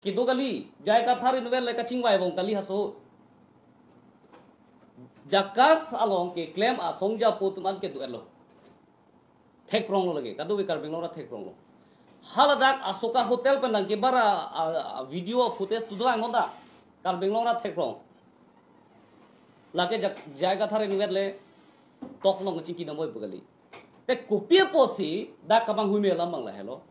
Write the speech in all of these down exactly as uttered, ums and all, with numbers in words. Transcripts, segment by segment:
kedo kali, J I Kathar inutvet le kachingvai bom kali haso. JACAS along keklem asong japo atum an kedo-etlo. Thekpronglo lake, kadokave Karbi Anglong arat thekpronglo. Haladak Asoka Hotel pen nangkebar a, a, a video footage tu dolang non ta. Karbi Anglong arat thekprong. Lake J I, J I Kathar inutvet le talks along kachingki dambom pu kali. Te kopi apotsi dak kabang huime alam abang lahelo.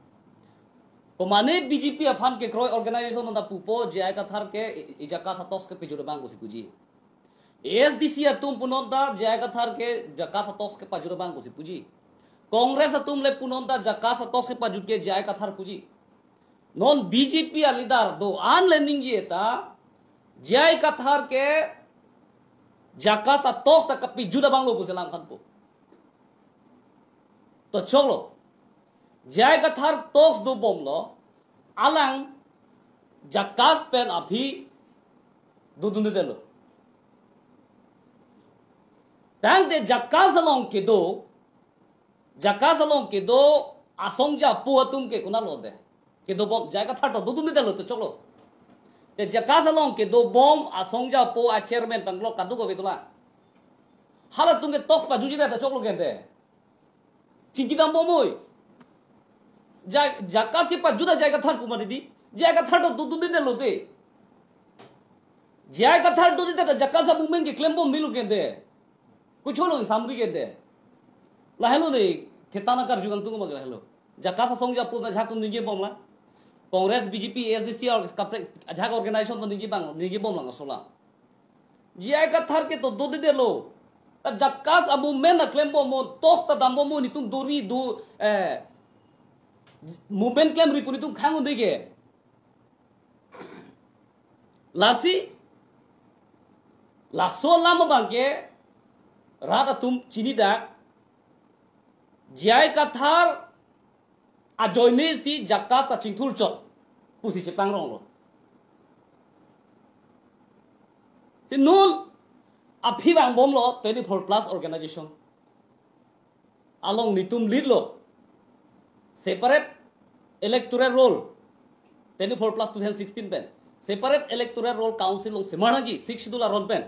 Komane B J P aphan kekroi organization anta pupo J I Kathar ke i, i JACAS a-talks ke pejut abang pusi puji. A S D C atum pu non ta J I Kathar ke JACAS a-talks ke pajut abang pusi puji. Congress atum le pu non ta JACAS a-talks ke pajut ke J I Kathar puji. Non B J P a-leader do-an le ningje ta J I Kathar ke JACAS a-talks ta kapejut abanglo pusi alam khanpo. To choklo. J I Kathar talks dobomlo, alang JACAS pen aphi dodundedetlo. Tangte JACAS along kedo, JACAS along kedo asong japo atum ke konatlo de? Kedobom, J I Kathar to dodundedetlo to choklo. Te JACAS along kedobom asong japo a-chairman tanglo kadokave dolang. Halatum ke talks pajutjedet to choklo ke de. Chingki dambom oi. J I, JACAS ke pajut a J I Kathar pu mati di. J I Kathar to dodundedetlo te. J I Kathar dodundedet ta JACAS a-movement ke klembom melo ke de. Kucholo samri ke de. Lahelo de, theta nangkarju kangtung abang lahelo. JACAS asong japo ta ajahak atum ningjebomlang. Congress, B J P, A S D C or kaprek ajahak organization atum ningjebang, ningjebomlang asola. J I Kathar ke to dodedetlo. Ta JACAS a-movement ta klembom mo, talks ta dambom mo, netum dori do, eh, movement klemri pu netum khang un-e ke. Lasi, laso alam abang ke rat atum chinidak, J I Kathar ajoine si JACAS ta chingthurchot pusi cheplangronglo. Si non aphi vangbomlo twenty-four plus organization along netum lead lo. Separate electoral roll twenty-four plus two thousand sixteen pen. Separate electoral roll council along semar nangji, Sixth Schedule aron pen.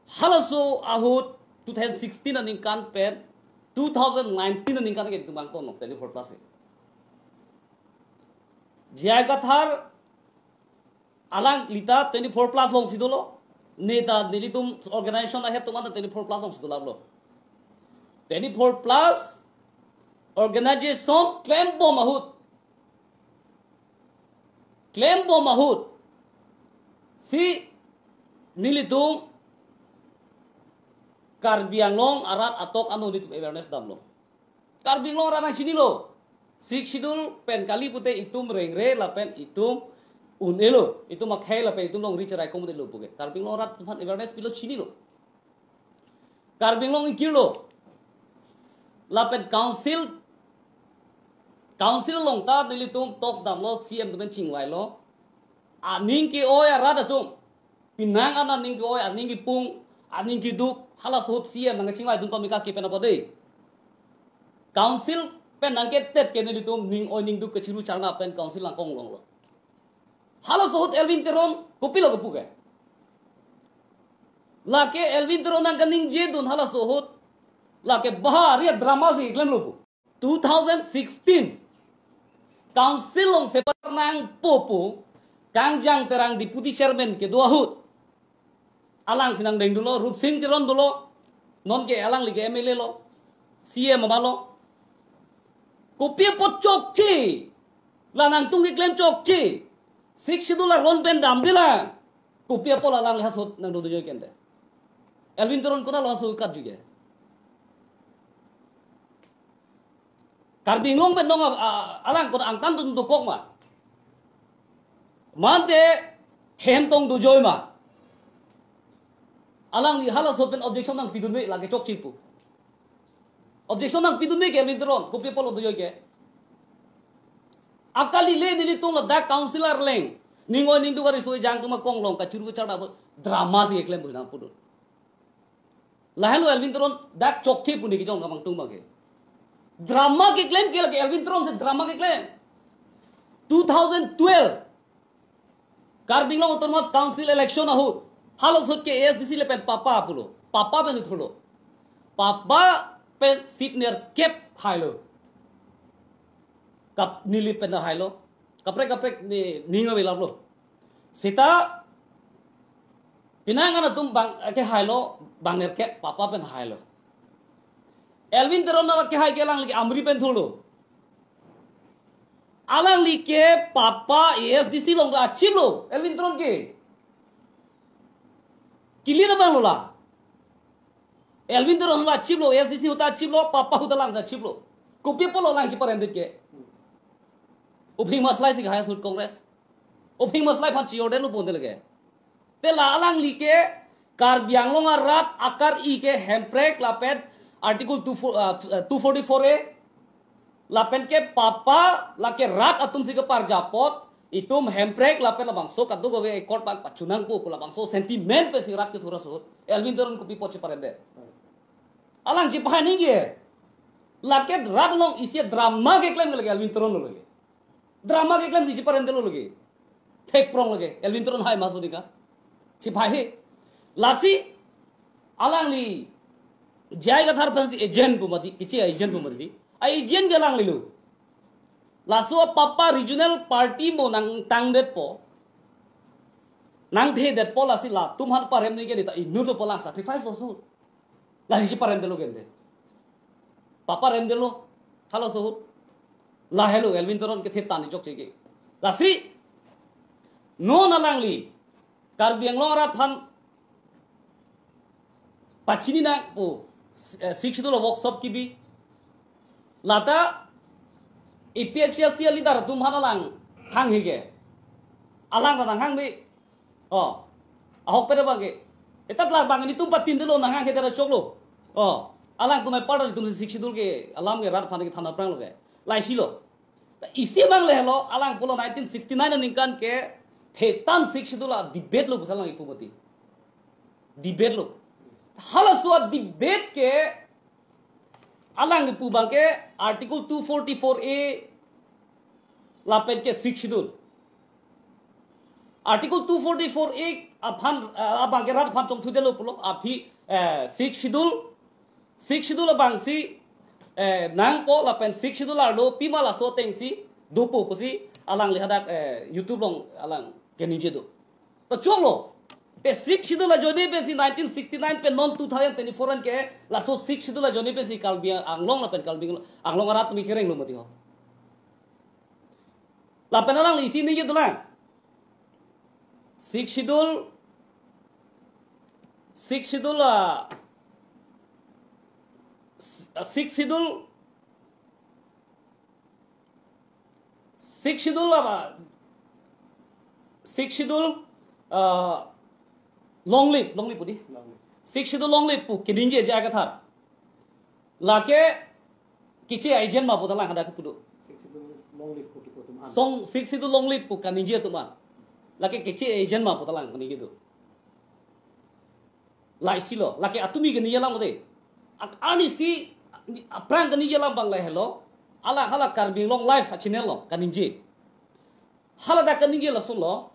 Halaso ahut two thousand sixteen aningkan pen two thousand nineteen aningkan ke netum vangponlo twenty-four plus. J I Kathar alangli ta twenty-four plus alongsi dolo. Ne ta nelitum organization ahead atum anta twenty-four plus alongsi dolaplo. Twenty-four plus organization klembom ahut, klembom ahut si nelitum Karbi Anglong arat atok ano nelitum awareness damlo. Karbi Anglong arat nangchinilo. Sixth Schedule pen kali pute itum rengre lapen itum un-elo. Itum akhei lapen itum longri cherai komdelo puke. Karbi Anglong arat aphan awareness pilo, chinilo. Karbi Anglong ingkirlo. Lapen council, council along ta nelitum talks damlo, C M atum pen chingvailo. Aning ke-oi arat atum, penang an aning ke-oi, aning kepung, aning keduk, halaso ahut C M nangchingvai dun pame kake pen apa dei. Council pen nangketet ke nelitum ning oi ning duk kechiru charna pen council nangkonglonglo. Halaso ahut Elwin Teron kopilo kepu ke? Lake Elwin Teron nangkaningje dun halaso ahut, lake bahari drama si klemlo pu. Two thousand sixteen council along separate nangpo pu Kangjang Terang deputy chairman kedo ahut, alangsi nangdeng dunlo, Rupsing Teron dolo, nonke alangli ke M L A lo, C M amalo. Kopi apot chokche? La nangtum keklem chokche? Sixth Schedule aron pen damdelang. Kopi apot alangli halaso ahut nangdo dojoi kente? Elwin Teron konatlo halaso ahut katju ke? Karbi Anglong pen nong a, a, alang kot angtan tun dokok ma? Mante hem tong dojoi ma? Alangli halaso ahut pen objection nangpidunme lake chokche pu. Objection nangpidunme ke Elwin Teron, kopi apotlo dojoi ke? Akali le nelitum ladak council arleng, ning oi ning duk ariso ejang atum akonglong kachiru kacharna drama si keklem pu nangpudun. Lahelo Elwin Teron dak chokche pu ne kejong kangtung abang ke. Drama keklem ke lake Elwin Teron si drama keklem. Two thousand twelve Karbi Anglong Autonomous Council election ahut, halaso ahut ke A S D C le pen papa pulo. Papa pen thurlo. Papa pen seat nerkep hailo. Kap neli pen hailo. Kaprek kaprek ne ning ave laplo. Seta penang an atum bang ke hailo, bang nerkep papa pen hailo. Elwin Teron na ke hai ke alangli ke Amri pen thurlo. Alangli ke papa A S D C along achiplo, Elwin Teron ke. Kili na bang lo la. Elwin Teron la achiplo, A S D C ahut ta achiplo, papa ahut ta lang si achiplo. Kopi apotlo lang si parem det ke. Ophing maslai si ke hai ahut Congress. Ophing maslai aphan si order lo pon det lake. Te la alangli ke Karbi Anglong arat akar-i ke hemprek lapen Article two four, uh, two forty-four A lapen ke papa lake rat atum si keparjapot, itum hemprek lapen labangso kadokave accord abang pachunangpo pu labangso sentiment pensi rat kethur ahut Elwin Teron kopi apot si parem det. Alang si pahai ningje. Lake rat along isi drama keklem ke lake Elwin Teron lo lake. Drama keklem si si parem detlo lake. Thek prong lake. Elwin Teron hai maso dika. Si pahai he. Lasi alangli J I Kathar aphan si agent pu mati, kichi agent pu mati. A agent ke alangli lo. Laso papa regional party mo nangtang detpo. Nangthe detpo lasi latum aphan parem ningje neta inut lo pu lang sacrifice lo ahut. Lasi parem detlo ke ante. Papa rem detlo. Halaso ahut. Lahelo Elwin Teron kethe tan chokche ke. Lasi non alangli Karbi Anglong arat aphan pachini nangpo, eh, Sixth Schedule workshop kebi. Lata A P H L C a leader atum aphan alang hanghe ke. Alang ta nanghang bi. Oh. Ahokpet abang ke. Etat la bang netum patin detlo, nanghanghe det ra choklo. Oh. Alangtum apar netum si Sixth Schedule ke alam ke rat aphan kethan aphrang lo ke. Laisi lo. Isi abang le lo, alang pulo nineteen sixty-nine aningkan ke thetan Sixth Schedule a-debate lo pu si alang ipu mati. Debate lo. Halaso a-debate ke alang ipu abang ke Article two forty-four A lapen ke Sixth Schedule. Article two forty-four A aphan, eh, abang ke rat aphan chongthu detlo pulo, aphi, eh, Sixth Schedule, Sixth Schedule abang si, eh, nangpo lapen Sixth Schedule arlo pima laso ateng si dopo pusi alangli hadak, eh, YouTube along alang keningje do. To choklo. Te Sixth Schedule ajoine pensi nineteen sixty-nine pen non two thousand twenty-four an ke laso Sixth Schedule ajoine pensi Karbi Anglong lapen Karbi Anglong arat atum kereng lo mati ho. Lapen alangli isi ningje dolang. Sixth Schedule, Sixth Schedule, ah, Sixth Schedule, Sixth Schedule apa? Sixth Schedule, ah, long live, long live pu di. Long live. Sixth Schedule long live pu keningje J I Kathar. Lake kiche agent ma pu ta lang hadak kepu do. Sixth Schedule long live pu kipu atum an. Song Sixth Schedule long live pu kaningje atum an. Lake kiche agent ma pu ta lang kaningje do. Laisi lo, lake atumi kaningje lang mati. Ak-, ani si, aphrang kaningje lang abang lahelo. Alang hala Karbi Anglong Live a-channel along kaningje. Hala dak kaningje lason lo.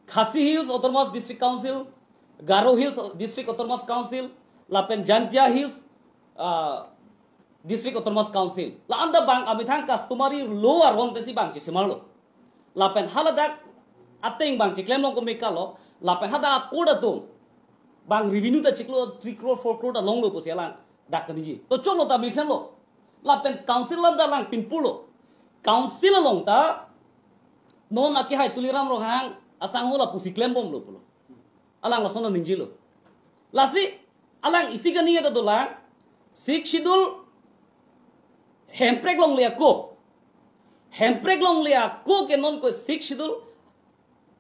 Khasi Hills Autonomous District Council, Garo Hills District Autonomous Council, lapen Jaintia Hills, ah, District Autonomous Council. La-an ta bang amethang customary law aron pensi bang chesemar lo. Lapen haladak ateng bang cheklem long kome ka lo, lapen hadak a-court atum bang revenue ta chiklo three crore, four crore ta longlo pusi alang dak kaningje. To choklo ta mesen lo. Lapen council alam ta alang pinpur lo. Council along ta non akehai Tuliram Ronghang asangho lapusi klembomlo pulo. Alang lason ningje lo. Lasi alang isi kaningje ta dolang, Sixth Schedule hemprek longle ako. Hemprek longle ako ke non ko Sixth Schedule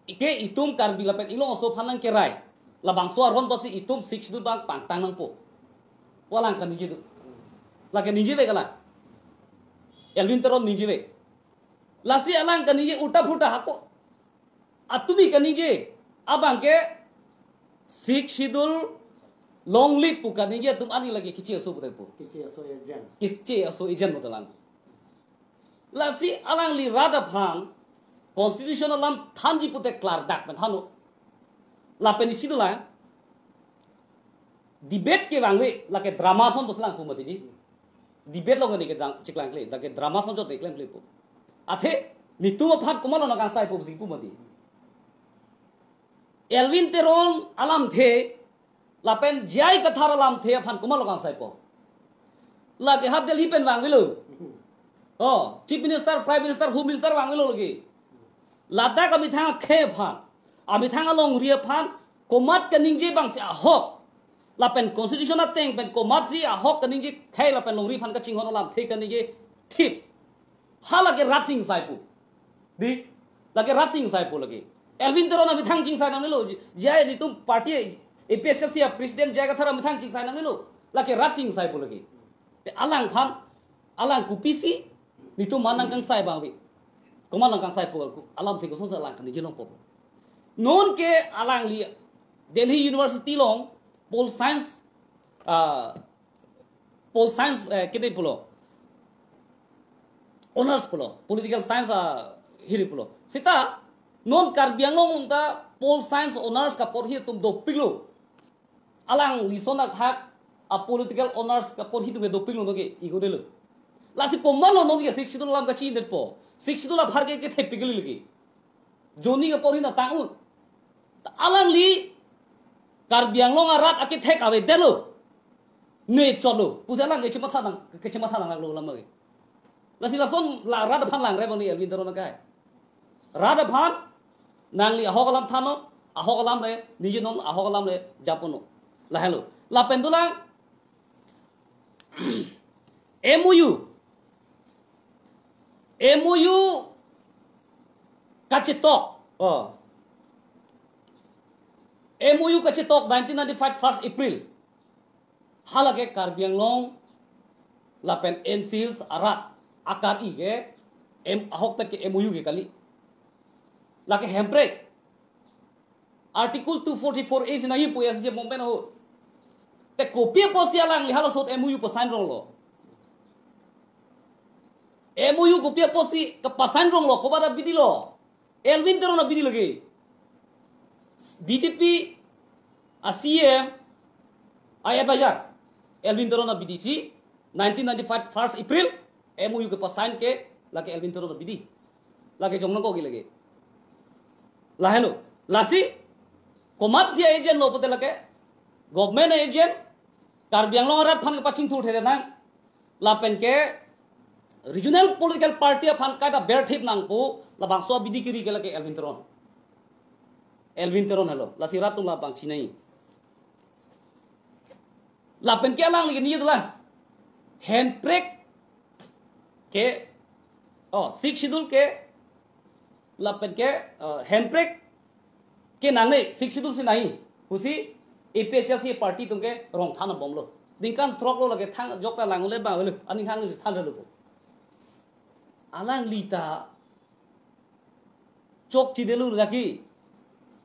ke itum Karbi lapen inglong aso aphan nangkerai. Labangso aron pusi itum Sixth Schedule abang pangtang nangpo. Pu alang kaningje do. Lake ningje ve kalang. Elwin Teron ningje ve. Lasi alang kaningje ulta phulta hako. Atumi kaningje abang ke Sixth Schedule long live pu kaningje atum ani lake kiche aso pu ta pu. Kiche aso agent. Kiche aso agent mo ta lang. Lasi alangli rat aphan constitution alam thanji pute klardak pen thanlo. Lapen isi dolang debate kevangve lake drama ason pusi lang pu mati di. Debate along ke ne kedang chiklang kle, lake drama ason chot ne klemkle pu. Athe netum aphan komatlo nangkangsai pu pusi pu mati. Elwin Teron alamthe lapen J I Kathar alamthe aphan komatlo kangsaipo? Lake ha Delhi pen vangvelo. Oh, Chief Minister, Prime Minister, Home Minister vangvelo lake. Ladak amethang akhei aphan, amethang alongri aphan komat kaningje abangsi ahok, lapen constitution ateng pen komatsi ahok kaningje khei lapen longri aphan kachinghon alamthe kaningje thip. Hala ke rat sing sai pu. Di, lake rat sing sai pu lake. Elwin Teron amethang chingsai nangnelo. J I netum party A P H L C a president J I Kathar amethang chingsai nangnelo. Lake rat sing sai pu lake. Te alangphan, alang kopisi netum aphan nangkangsai abangve. Komat nangkangsai pu alamthe kosonsi alang kaningje longpo? Non ke alangli Delhi University along pol science, ah, pol science, eh, kete pulo. Honours pulo, political science, ah, hiri pulo. Seta non Karbi Anglong along ta pol science honours kaporhi atum dopiklo. Alangli ason akhak a political honours kaporhi atum ke dopiklo, non ke igodelo. Lasi komatlo non ke Sixth Schedule alam kachinedetpo? Sixth Schedule aphan ke kethepik kali lake. Joni kaporhi na tang un. Ta alangli Karbi Anglong arat akethek avedetlo. Ne chotlo pusi alang kechematha nang, kechematha nanglaklo alam ke. Lasi lason la rat aphan langre abang ne Elwin Teron akai. Rat aphan nangli ahok alam thannon, ahok alam le ningjenon, ahok alam le japonnon. Lahelo. Lapen dolang M O U. M O U kachetok. Oh. M O U kachetok nineteen ninety-five first April. Hala ke Karbi Anglong lapen N C Hills arat akari ke M, ahokpet ke M O U ke kali. Lake hemprek. Article two forty-four A si nangji pu S J Bomben ahut. Te kopi apotsi alangli halaso ahut M O U pasign ronglo? M O U kopi apotsi kepasign ronglo? Komat abidi lo? Elwin Teron abidi lake. B J P a C M a advisor Elwin Teron abidi si nineteen ninety-five first April M O U kepasign ke lake Elwin Teron abidi. Lake Jongnang Kok ke lake. Lahelo. Lasi komatsi agent lo pute lake government agent, Karbi Anglong arat aphan kepachingthurthe nang. Lapen ke regional political party aphan kaita berthip nangpo, labangso abidi kiri ke lake Elwin Teron. Elwin Teron helo. Lasi rat atum labang chinai. Lapen ke alangli ke niyet la. Hemprek ke, oh, Sixth Schedule ke, lapen ke, eh, hemprek ke nangne, Sixth Schedule si nangji pusi A P H L C party atum ke rong thanbomlo. Ningkan throk lo lake thang jok ta lang le bang le, aning hang le than lo. Alangli ta chokchedetlo lake.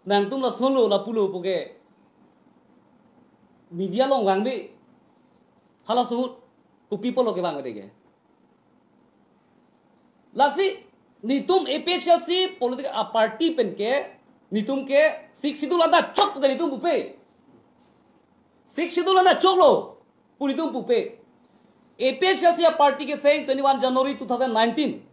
Nangtum lasonlo lapulo pu ke media along vangve. Halaso ahut kopi apotlo kevangvedet ke? Lasi netum A P H L C political, ah, party pen ke netum ke Sixth Schedule anta chok ke netum pupe. Sixth Schedule anta choklo pu netum pupe. A P H L C a party kecheng twenty-one January two thousand nineteen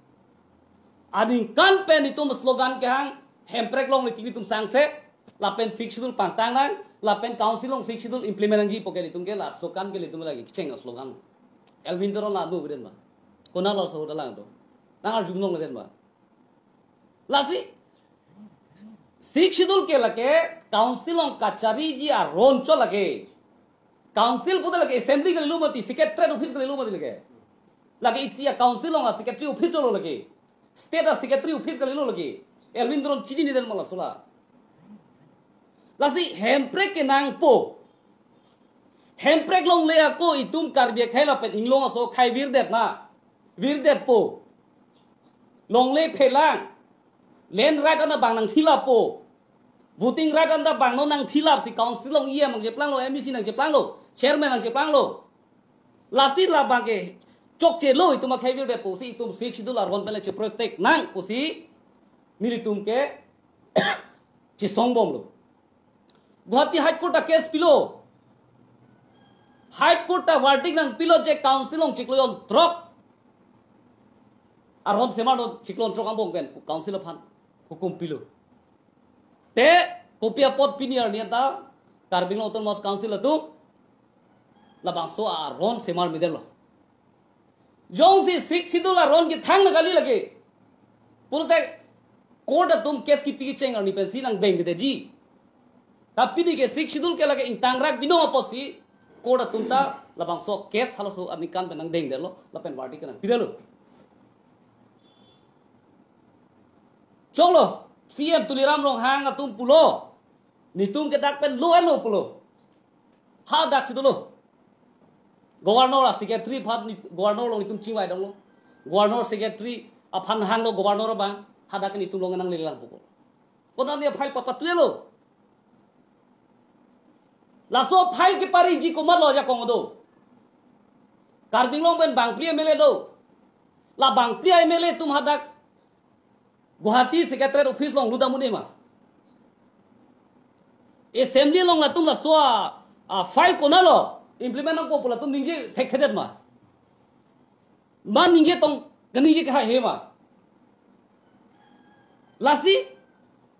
aningkan pen netum slogan kehang, hemprek longle TV atum sangse, lapen Sixth Schedule pangtang nang, lapen council along Sixth Schedule implement nangji pu ke netum ke la slogan ke netum lake kecheng slogan. Elwin Teron la nu biden ba? Konat laso ahut alang do? Nang arjulong leden ba? Lasi Sixth Schedule ke lake council along kachariji aron chot lake. Council pute lake assembly kalilo mati, secretariat office kalilo mati lake. Lake isi a council along a secretary office chotlo lake. State a secretary office kalilo lake. Elwin Teron chinine den ma laso la? Lasi hemprek kenangpo. Hemprek longle ako itum Karbi akhei lapen inglong aso akhei virdet na. Virdetpo. Longle phelang. Land right anta bang nangthilappo. Voting right anta bang non nangthilapsi council along E M nangcheplanglo, M A C nangcheplanglo, chairman nangcheplanglo. Lasi labang ke chokchelo, itum akhei virve pusi, itum Sixth Schedule aron pen le cheprotect nang pusi nelitum ke chesongbomlo. Guwahati High Court ta case pilo. High Court ta verdict nangpilo je council along chiklo jonthrok aron semarlo, chiklo jonthrok angbong pen council aphan hukum pilo. Te kopi apot pini arni anta Karbi Anglong Autonomous Council atum labangso aron semarmedetlo. Jongsi Sixth Schedule aron kethang na kali lake pulote court atum case kipi kecheng arni pensi nangdengdetji. Ta pini ke Sixth Schedule ke lake ingtangrak binong apotsi court atum ta labangso case halaso aningkan pen nangdengdetlo, lapen verdict ke nangpidetlo. Choklo, C M Tuliram Ronghang atum pulo, netum ke dak pen law-anlo pulo. Hadak si dolo. Governor a-secretary aphan ni, governor along netum chingvai damlo. Governor secretary aphan hanglo governor abang, hadak netum along nangle lang puko. Konat ne file papathuelo. Laso file kepariji komatlo ajakong do? Karbi Anglong pen bangphli M L A do. La bangphli M L A atum hadak Guwahati Secretariat office along lutdam un-e ma? Assembly along latum laso a, a file konatlo implement nangpo pu latum ningje thekthedet ma? Ma ningje tong, kaningje kehaihe ma? Lasi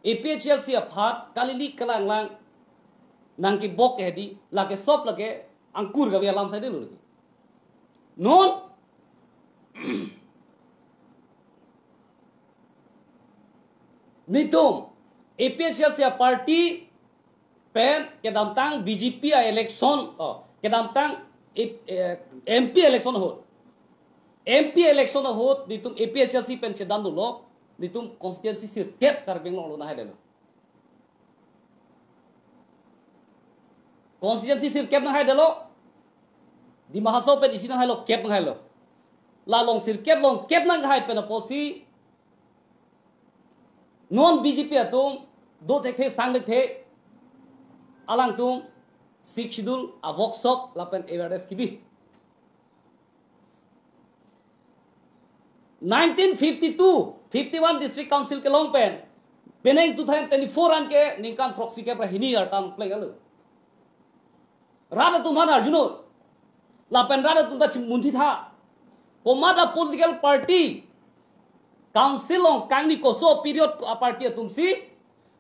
A P H L C aphan kalili kalanglang nangkebok ke hedi, lake sop lake angkur kave alam saidelo lake. Non netum A P H L C a-party pen kedamtang B J P a-election, oh, kedamtang, eh, eh, M P election ahut. M P election ahut netum A P H L C pen chedan dolo, netum constituency sirkep Karbi Anglong along nanghaidetlo. Constituency sirkep nanghaidetlo. Dima Hasao pen isi nanghailo, kep nanghailo. La along sirkep along kep nanghai pen apotsi non B J P atum do thekthe sang thekthe, alangtum Sixth Schedule a-workshop lapen awareness kebi. Nineteen fifty-two, fifty-one District Council kelong pen, penang two thousand twenty-four an ke ningkan throksikep ra hini arta plenglo. Rat atum aphan arjunon. Lapen rat atum ta chimunthi tha. Komat a-political party council along kangni koso period a-party atumsi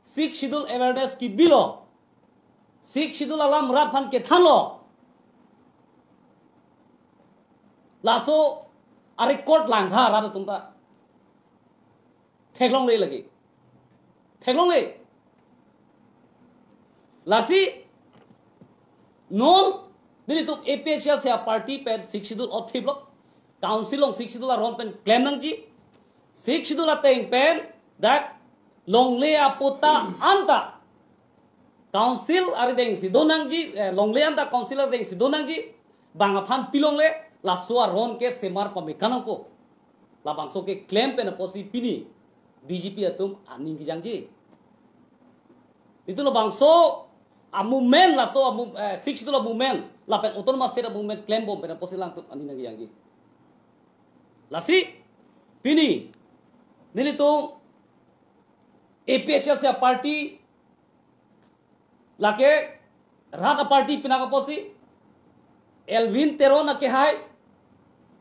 Sixth Schedule awareness kebilo. Sixth Schedule alam rat aphan kethanlo. Laso a-record langtha rat atum ta. Theklongle lake. Theklongle. Lasi non nelitum A P H L C a-party pen Sixth Schedule othip lo. Council along Sixth Schedule aron pen klem nangji. Sixth Schedule ateng pen dak longle apatta anta council arideng si do nangji, eh, longle anta council arideng si do nangji, bang aphan pilongle, laso aron ke semar pame kanangko. Labangso keklem pen apotsi pini B J P atum aning kejangji. Itum labangso a-movement, laso a-mov-, eh, Sixth Schedule a-movement, lapen Autonomous State a-movement klembom pen apotsi alangtum aning nangkejangji. Lasi pini nelitum A P H L C a-party lake rat a-party pinaka apotsi Elwin Teron akehai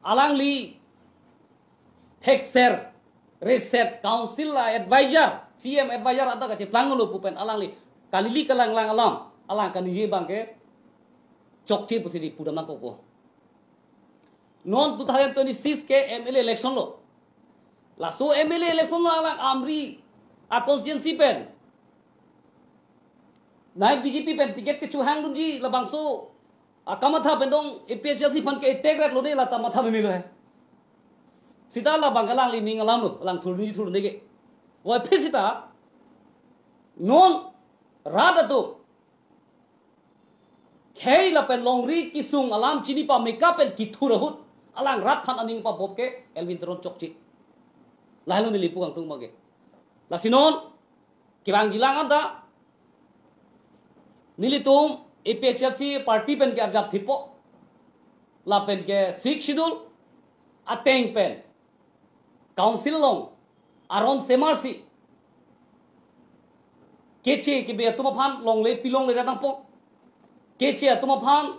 alangli thekser reset council a-advisor, C M advisor anta kacheplanglo pu pen alangli kalili kalanglang alam, alang kaningje abang ke chokche pusi di pudam nangkokpo. Non two thousand twenty-six ke M L A election lo. Laso M L A election lo alang Amri a-constituency pen nai B J P pen ticket kechohangdunji labangso akamatha pen dong A P H L C aphan ke-attack ret lo de lata matha bemelo he. Sita labang alangli ning alam lo, alang thurdunji thurdunde ke. Wai phe sita non rat atum khei lapen longri kesung alam chini pameka pen kethur ahut alang rat aphan aning pabop ke Elwin Teron chokche. Lahelo neli pu kangtung abang ke. Lasi non kevangjilang anta nelitum A P H L C party pen ke arjap thipo. Lapen ke Sixth Schedule ateng pen council along aron semarsi keche kebe atum aphan longle pilongle det nangpo. Keche atum aphan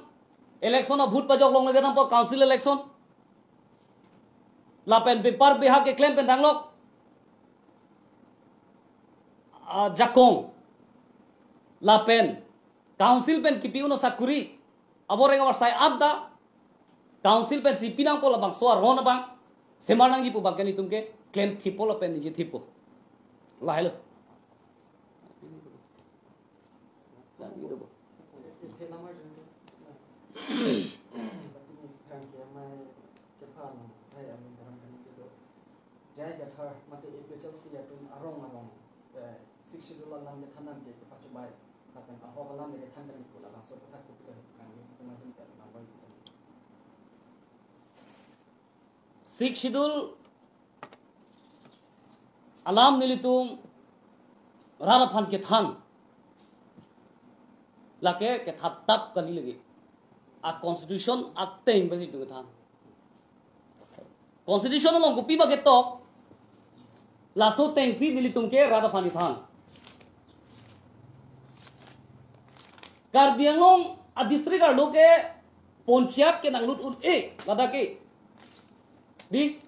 election a-vote pajok longle det nangpo, council election. Lapen bepar behak keklem pen danglok ajakong. Lapen council pen kipi un asakuri aboreng abarsai adda council pensi pinangpo, labangso aron abang semar nangji pu abang ke nelitum ke klem thipo lapen ningje thipo. Lahelo. Jai Gathar mate A P H L C atum arong arong, eh, Sixth Schedule alam kethan an ke kepachobai lapen ahok alam kethan kali pu labangso aputhak kopi kali kami teman teman. Sixth Schedule alam nelitum rat aphan kethan, lake kethan tap kali lagi. A-constitution ateng pensi itum kethan. Constitution along kopima ketok, laso atengsi nelitum ke rat aphan kethan. Karbi Anglong a-district arlo ke panchayat ke nanglut un-e, ladak ke. Di,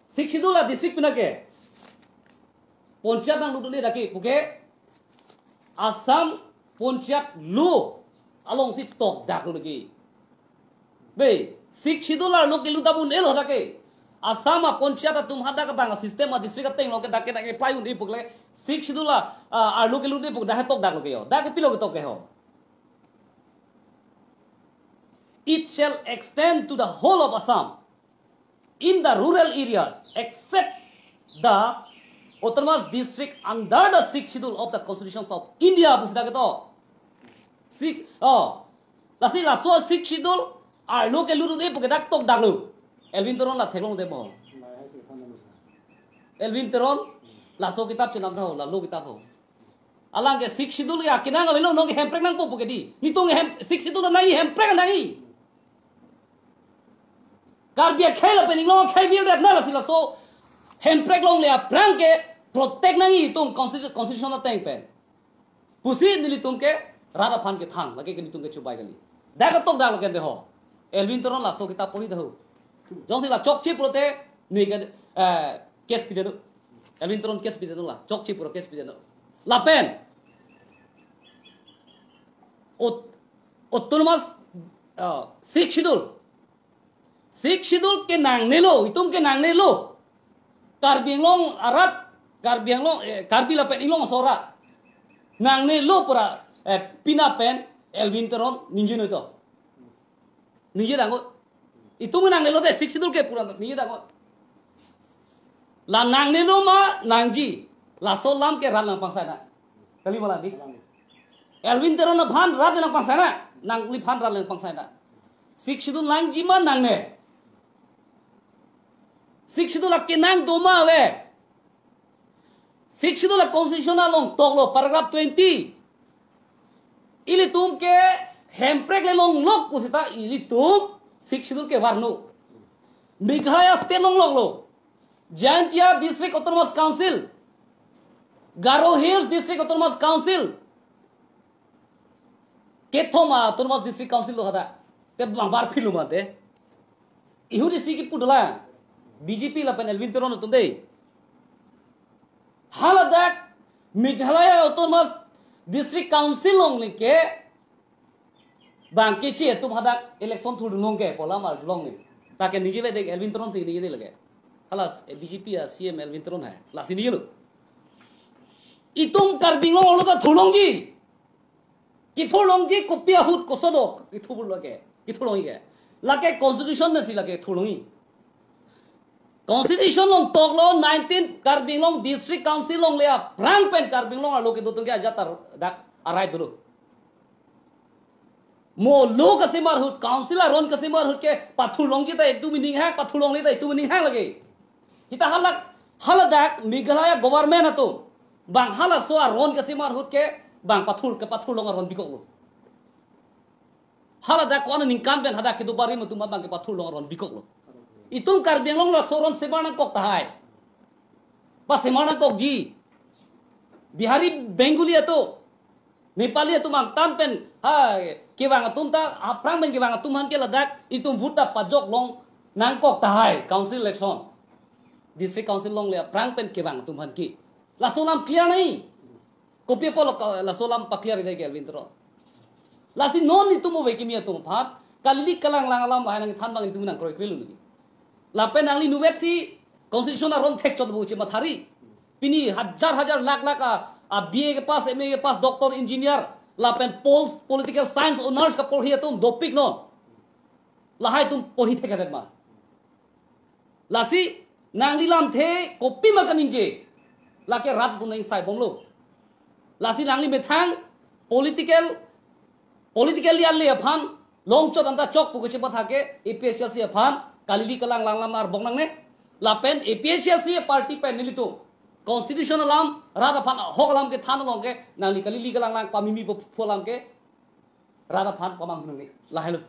Sixth Schedule a-district pina ke panchayat nanglut un-e dak ke, puke Assam Panchayat Law alongsi tokdak lo ke. Be, Sixth Schedule arlo kelut un-elo dak ke. Assam a-panchayat atum hadak abang a-system a-district ateng lo ke dak ke dak ke playun-e pu ke Sixth Schedule a, a, arlo kelut un-e pu dak ke tokdak lo ke ho. Dak ke pilo ketok ke ho. It shall extend to the whole of Assam in the rural areas except the autonomous district under the Sixth Schedule of the Constitution of India, pusi dak ketok. Six, oh. Lasi laso Sixth Schedule arlo kelut un-e pu ke dak tokdak lo. Elwin Teron la theklong de bo. Elwin Teron laso kitap chenam tha ho, la law kitap ho. Alang ke Sixth Schedule ya kinang avelo, non ke hemprek nangpo pu ke di. Nelitum hem, Sixth Schedule nangji, hemprek nangji. Karbi akhei lapen inglong akhei bir det na, lasi laso hemprek longle aphrang ke protect nangji itum constitu-, constitution ateng pen, pusi nelitum ke rat aphan kethan, lake ke nelitum kechobai kali. Dak ketokdak lo ke de ho. Elwin Teron laso kitap pori dak ho. Jongsi la chokche pulote ne ke, eh, case pidetnon. Elwin Teron case pidetnon la. Chokche pura case pidetnon. Lapen aut-, autonomous, uh, Sixth Schedule. Sixth Schedule ke nangnelo, itum ke nangnelo. Karbi Anglong arat, Karbi Anglong, eh, Karbi lapen inglong aso arat nangnelo pura, eh, pina pen Elwin Teron ningje noi to. Ningje dang ko. Itum nangnelo de, Sixth Schedule ke pura ningje dang ko. La nangnelo ma nangji, laso alam ke rat nangpangsai na. Kali ma la di. Elwin Teron aphan rat nangpangsai na, nangliphan rat nangpangsai na. Sixth Schedule nangji ma nangne. Sixth Schedule akenang do ma ave. Sixth Schedule a-constitution along toklo paragraph twenty. Ilitum ke hemprek le longlok pusita ilitum Sixth Schedule ke varno. Meghalaya state longloklo. Jaintia District Autonomous Council, Garo Hills District Autonomous Council, kethom a-Autonomous District Council lo hadak. Te bang var philo mate. Ihudi si kipu dolang. B J P lapen Elwin Teron atum dei. Haladak Meghalaya Autonomous District Council longle ke bang keche atum hadak election thurdunlong ke pu alam arjulong ni. Ta ke ningje ve dek Elwin Teron si ningje lake. Halas, eh, B J P a-C M Elwin Teron hai. Lasi ningjelo. Itum Karbi Anglong arlo ta thurlongji. Kethurlongji kopi ahut koson do kethur lake. Kethurlongji ke. Lake constitution pensi lake thurlongji. Constitution along toklo nineteen Karbi Anglong District Council longle aphrang pen Karbi Anglong arlo kedo atum ke ajat tar dak a-right dolo. Mo law kasemar ahut, council aron kasemar ahut ke pathurlongji ta itum ninghang, pathurlongle ta itum ninghang lake. Kita halak, haladak Meghalaya government atum bang halaso aron kasemar ahut ke bang pathur, kepathurlong aron bikoklo. Haladak ko-an aningkan pen hadak kedo barim atum abang kepathurlong aron bikoklo. Itum Karbi Anglong laso aron semar nangkok tahai. Pasemar nangkokji. Bihari, Bengali atum, Nepali atum angtan pen, ha, kevang atum ta, aphrang pen kevang atum aphan ke ladak itum vote ta pajok long nangkok tahai, council election. District council along le aphrang pen kevang atum aphan ke. Laso alam clear nai. Kopi apot lo ka-, laso alam pa-clear-i dei ke Elwin Teron? Lasi non itum ove kimi atum aphan kalili kalanglang alam lahai nangthan abang itum nangkroikre lo niki. Lapen nangli inutvet si constitution aron thekchot pu chemathari. Pini hajar hajar lakh lakh a, a B A ke pass, M A ke pass, doctor, engineer, lapen pol-, political science honours kaporhi atum dopik non. Lahai atum porhi thekthedet ma? Lasi nangli lamthe kopima kaningje, lake rat atum nang sai bomlo. Lasi nangli methang political, politically ale aphan longchot anta chok pu kachepatha ke A P H L C aphan kalili kalanglang alam arbong nangne. Lapen A P H L C party pen nelitum constitution alam, rat aphan ahok alam kethan along ke nangli kalili kalanglang pamimi pu, pu alam ke rat aphan pamang nangne. Lahelo.